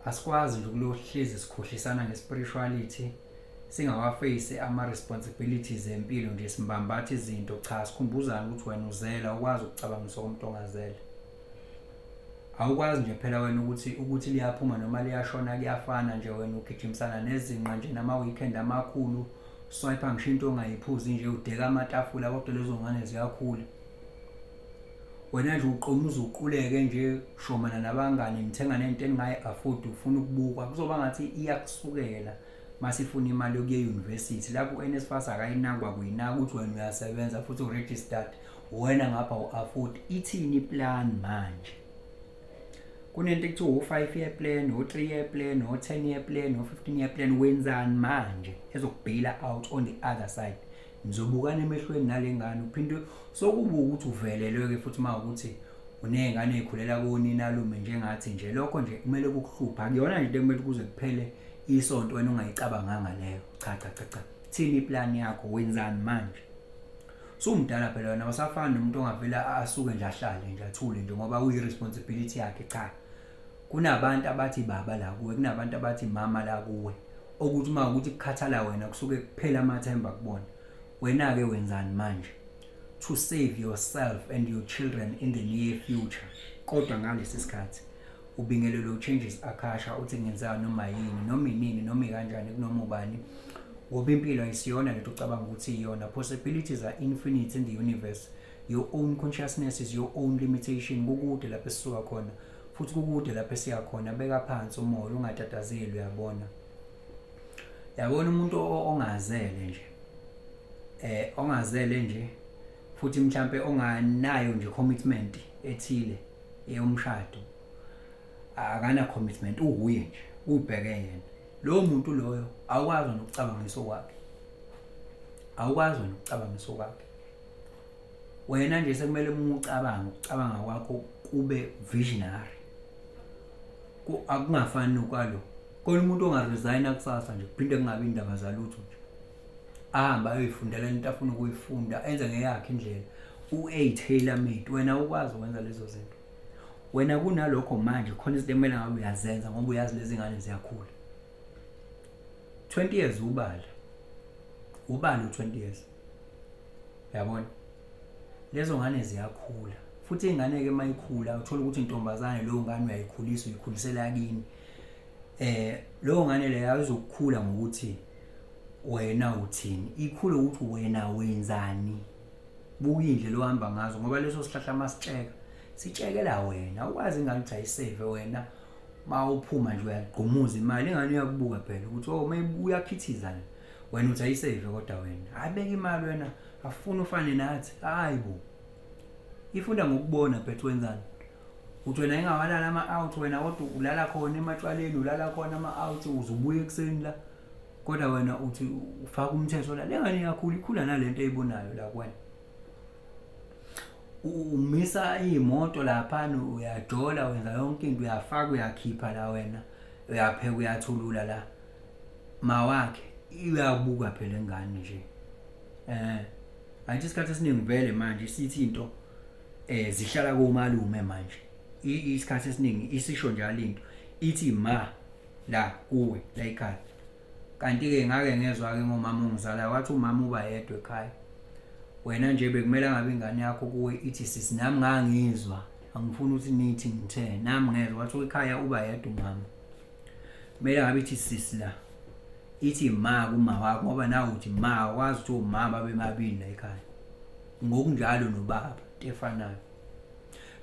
Asikwazi nje ukulohlezi sikhohlisana nge-spirituality, singawa-face ama-responsibilities empilo nje, simbambatha izinto. Cha, sikhumbuzane ukuthi wena uzela, awukwazi ukucabangisa komuntu ongazele. Awukwazi nje phela wena ukuthi liyaphuma noma liyashona, kuyafana nje. Wena ugijimisana nezinqa nje nama-weekend amakhulu, swipe ngisho into ongayiphuzi nje, udeka amatafula, kodwa lezo ngane ziyakhula. Wena nje uqoma uze uquleke nje, shomana nabangani, nithenga nento eningayi-afford, ufuna ukubukwa. Kuzoba ngathi iyakusukela masifuna imali yokuya e-university, lapho u-NSFAS akayinakwa kuyinaka ukuthi wena uyasebenza futhi u-registered, wena ngapha u-afford. Ithini i-plan manje? Kunento ekuthiwa u-5 year plan, u-3 year plan, u-10 year plan, u-15 year plan. Wenzani manje ezokubhila out on the other side? Nizobukana emehlweni nale ngane, uphinde sokubuka ukuthi uvelelwe-ke futhi uma ukuthi uney'ngane ey'khulela koninalume njengathi nje. Lokho nje kumele kukuhlupha, akuyona nje into ekumele kuze kuphele isonto wena ungayicabanganga leyo. Cha cha cha cha, thini i-plan yakho? Wenzani manje? Sumdala phela wena, awusafani nomuntu ongavela asuke nje ahlale nje athule nje ngoba kuyi-responsibility yakhe. Cha, kunabantu abathi baba la kuwe, kunabantu abathi mama la kuwe, okuthi uma ukuthi kukhathala wena kusuke kuphela amathemba kubona. Wena-ke wenzani manje to save yourself and your children in the near future? Kodwa ngalesi sikhathi ubingelelo Changes Akasha uthi kungenzeka noma yini, noma inini, noma ikanjani, kunoma ubani, ngoba impilo ayisiyona lento ucabanga ukuthi iyona. Possibilities are infinite in the universe. Your own consciousness is your own limitation. Kukude lapho esisuka khona futhi kukude lapho esiya khona. Beka phansi umoya, ungatatazeli. Uyabona, yabona umuntu ongazele nje, ongazele nje futhi mhlambe onganayo nje commitment ethile eyomshado, akana commitment, uhuye nje, ubheke yena, lowo muntu loyo awukwazi nokucabangisa okwakhe, awukwazi nokucabangisa okwakhe. Wena nje sekumele uma ucabanga, ukucabanga kwakho kube visionary, akungafani nokwalo. Khona umuntu onga-resigna kusasa nje, kuphinde kungabi indaba zalutho nje, ahambe ayoyifundela into afuna ukuyifunda, enze ngeyakhe indlela, u-a tailor made. Wena ukwazi ukwenza lezo zinto wena. Kunalokho manje khona izinto ekumele ngabe uyazenza, ngoba uyazi lezi ngane ziyakhula. 20 years, ubala, ubala u-20 years, yabona lezo ngane ziyakhula. Futhi ingane-ke uma ikhula, uthola ukuthi intombazane, leyo ngane uyayikhulisa, uyikhulisela kini. Leyo ngane leyo ayizokukhula ngokuthi wena uthini, ikhule ukuthi wena wenzani. Buka indlela ohamba ngazo, ngoba leso sihlahla masitsheka, sitshekela wena. Awukwazi ingane ukuthi ayisave, wena mawuphuma nje uyagqumuza imali. Ingane uyakubuka phela ukuthi oh, maybe uyakhithiza nje, wena uthi ayisave, kodwa wena hayi, beka imali wena, afuna ufane nathi. Hayi bo, ifunda ngokubona phethu wenzani. Uthi wena ingawalala ama-out wena, kodwa ulala khona ematshwaleni, ulala khona ama-out, uze ubuye ekuseni la, kodwa wena uthi ufaka umthetho la. Le ngane iyakhula, ikhula nalento eyibonayo la kuwena. Umisa iy'moto laphana, uyajola, wenza yonke into, uyafaka, uyakhipha la, wena uyapheka, uyathulula la mawakhe, uyabuka phela ingane nje. Angithi isikhathi esiningi vele manje sithi into zihlala komalume manje. Isikhathi esiningi isisho njalo into, ithi ma la kuwe la ekhaya. Kanti-ke ngake ngezwa-ke ngomama ongizalayo, wathi umama uba yedwa ekhaya. Wena nje bekumele ngabe ingane yakho kuwe ithi sisi. Nami ngangizwa, angifuni ukuthi nithi ngithe, nami ngezwa, wathi ekhaya uba yedwa umama, kumele ngabe ithi sisi la, ithi ma kuma wakho, ngoba nawe uthi ma, akwazi ukuthi omama bebabili la ekhaya. Ngokunjalo nobaba, into efanayo.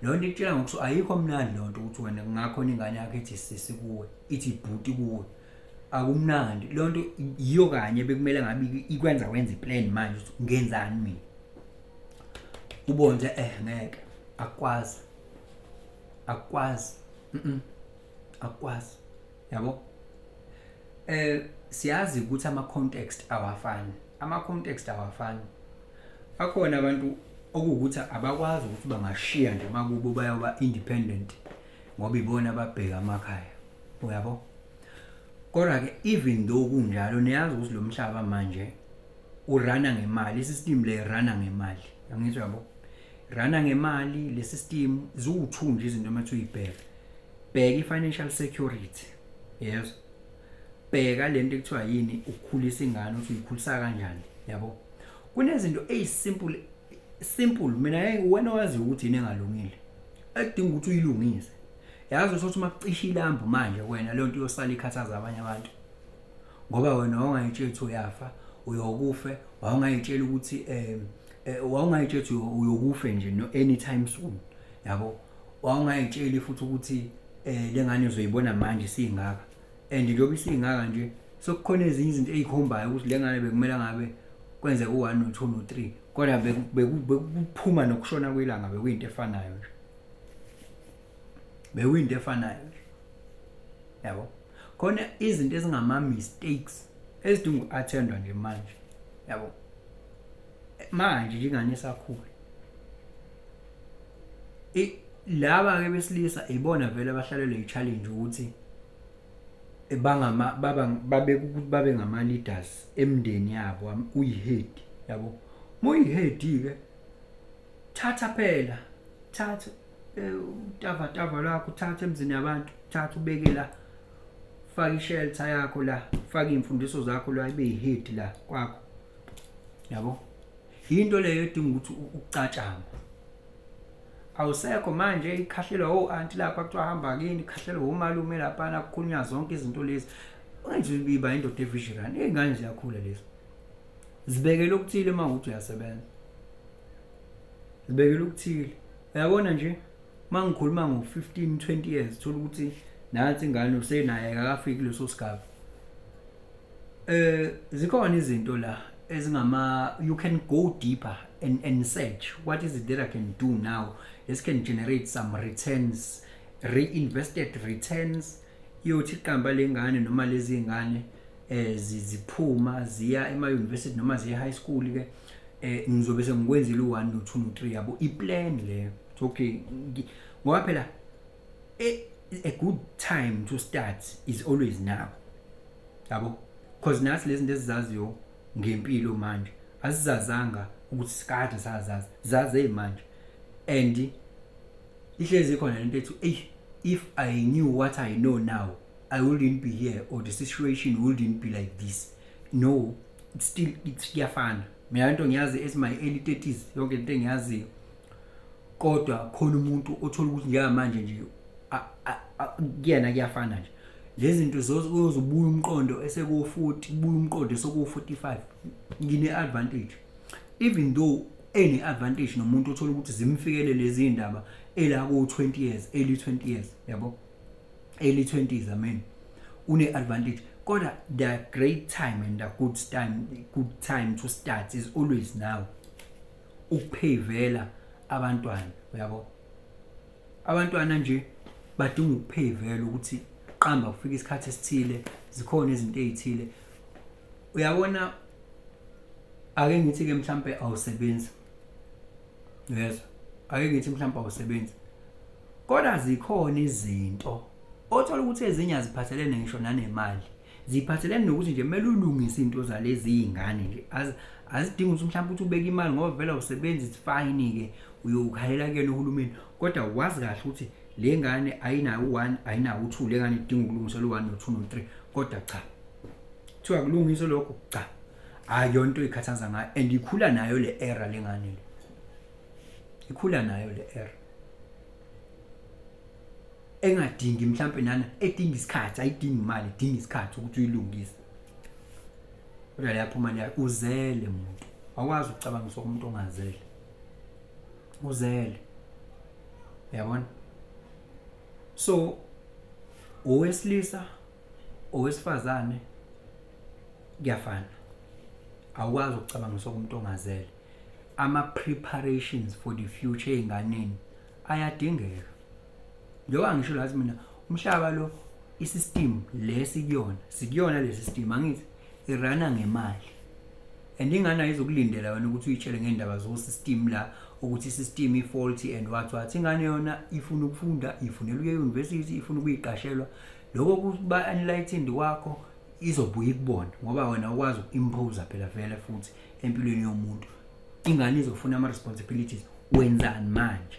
Leyo nto ikutshela ngokuthi ayikho mnandi leyo nto, ukuthi wena kungakhona ingane yakho ithi sisi kuwe, ithi bhuti kuwe, akumnandi leyo nto. Yiyo kanye bekumele ngabe ikwenza wenza i-plan manje ukuthi ngenzani mina, ubone nje ngeke akwazi, akwazi, akwazi, yabo. Siyazi ukuthi ama context awafani, ama context awafani. Akhona abantu okuwukuthi abakwazi ukuthi bangashiya nje makubo bayoba independent, ngoba ibona ababheka amakhaya, uyabo. Kodwa ke even though kunjalo, niyazi ukuthi lo mhlaba manje u-runa ngemali, i-system le i-runa ngemali, angizwa, yabo, runa ngemali le system. Ziwu-two nje izinto manje uyibheka, bheka i-financial security. Yezwa, bheka lento ekuthiwa yini ukukhulisa ingane, ukuthi uyikhulisa kanjani, yabo. Kunezinto ezisimple simple, mina wena wazi ukuthi yini engalungile ekudinga ukuthi uyilungise. Yazi ukuthi uma kucisha ilambu manje wena leyo nto iyosala ikhathaza abanye abantu, ngoba wena wawungayitshela ukuthi uyafa, uyokufe, wawungayitshela ukuthi wawungayitshela ukuthi uyokufe nje no anytime soon, yabo. Wawungayitsheli futhi ukuthi lengane uzoyibona manje singaka, and njengoba isingaka nje sokukhona ezinye izinto ezikhombayo ukuthi lengane bekumele ngabe kwenzeka u1 no2 no3, kodwa bekuphuma nokushona kwelanga bekuyinto efanayo nje, bekuyinto efanayo nje, yabo. Khona izinto ezingama mistakes ezidinga uku-attendwa nje manje, yabo, manje nje ingane isakhula. Laba ke besilisa ibona vele abahlalelwe i-challenge ukuthi bangama baba babe ukuthi babe ngama leaders emndeni yabo. Uyi-head, yabo. Muyi-head ke, thatha phela, thatha utava tava lakho, thatha emzini yabantu, thatha ubeke la, faka ishelter yakho la, faka imfundiso zakho la, ibe yi-head la kwakho, yabo. Into leyo edinga ukuthi ukucatshangwa. Awusekho manje, ikhahlelwa o-anti lapha, kuthiwa hamba kini, ikhahlelwa umalume laphana, kukhulunywa zonke izinto lezi. Ungenje iba indoda evisionary. Iy'ngane ziyakhula lezi, zibekele okuthile. Uma ukuthi uyasebenza, zibekele okuthile, uyabona nje. Uma ngikhuluma ngo-15 20 years, thola ukuthi nansi ingane usenaye, akakafiki kuleso sigaba. Zikhona izinto la ezingama, you can go deeper and search what is it that I can do now this can generate some returns, reinvested returns. Iyothi iqamba lengane noma lezi ngane ziphuma ziya ema university noma ziya high school ke, ngizobe sengikwenzile u1 no2 no3, yabo. Iplan leyo, okay, ngoba phela a good time to start is always now, yabo, because nathi lezi zinto esizaziyo ngempilo manje asizazanga ukuthi sikade sazazi, zaze manje. And ihlezi khona lento ethi, "Ey, if I knew what I know now, I wouldn't be here or the situation wouldn't be like this." No, it's still, it's kuyafana. Mina into ngiyazi as my early 30s, yonke into engiyaziyo, kodwa khona umuntu othola ukuthi njengamanje nje kuyena kuyafana nje lezi zinto. Uzobuya umqondo eseko-40, buya umqondo eseko-45. Ngine advantage, even though ene advantage nomuntu othola ukuthi zimfikele lezi indaba ela ku 20 years, early 20 years, yabo, early 20s, I mean, une advantage. Kodwa the great time and the good time to start is always now, ukuphevela abantwana, uyabo. Abantwana nje badinga ukuphevela ukuthi qamba kufika isikhathi esithile, zikhona izinto ezithile, uyabona. Ake ngithi ke mhlambe awusebenzi, yezwa, ake ngithi mhlambe awusebenzi, kodwa zikhona izinto othola ukuthi ezinye aziphathelene ngisho nanemali, ziphathelene nokuthi nje kumele ulungise into zalezi izingane nje. Azidingi ukuthi mhlawumbe ukuthi ubeke imali, ngoba vele awusebenzi, it's fine ke, uyokhalela kuyena uhulumeni. Kodwa wazi kahle ukuthi le ngane ayinawo u1, ayinawo u2, le ngane idinga ukulungiselwa u1 no2 no3, kodwa cha, kuthiwa kulungiswe lokho, cha, ayona into ikhathaza ngayo. And ikhula nayo le era, lengane le ikhula nayo le era engadingi mhlambe nana, edinga isikhathi, ayidingi imali, idinga isikhathi ukuthi uyilungise. Kodwa liyaphuma liya, uzele umuntu, awukwazi ukucabangisa umuntu ongazele, uzele, uyabona. So owesilisa, owesifazane, kuyafana, awukwazi ukucabangisa umuntu ongazele. Ama preparations for the future einganeni ayadingeka. Njengoba ngisho lathi mina, umhlaba lo, isystem lesikuyona, sikuyona le system, angithi irana ngemali, and ingane ayizokulindela wena ukuthi uyitshele ngendaba zo system la, ukuthi isystem i-faulty and what what. Ingane yona ifuna ukufunda, ifunela ukuya e-university, ifuna ukuyiqashelwa. Lokho kuba enlightened kwakho izobuya ikubona, ngoba wena ukwazi uku-impose phela vele futhi empilweni yomuntu. Ingane izofuna ama-responsibilities. Wenzani manje?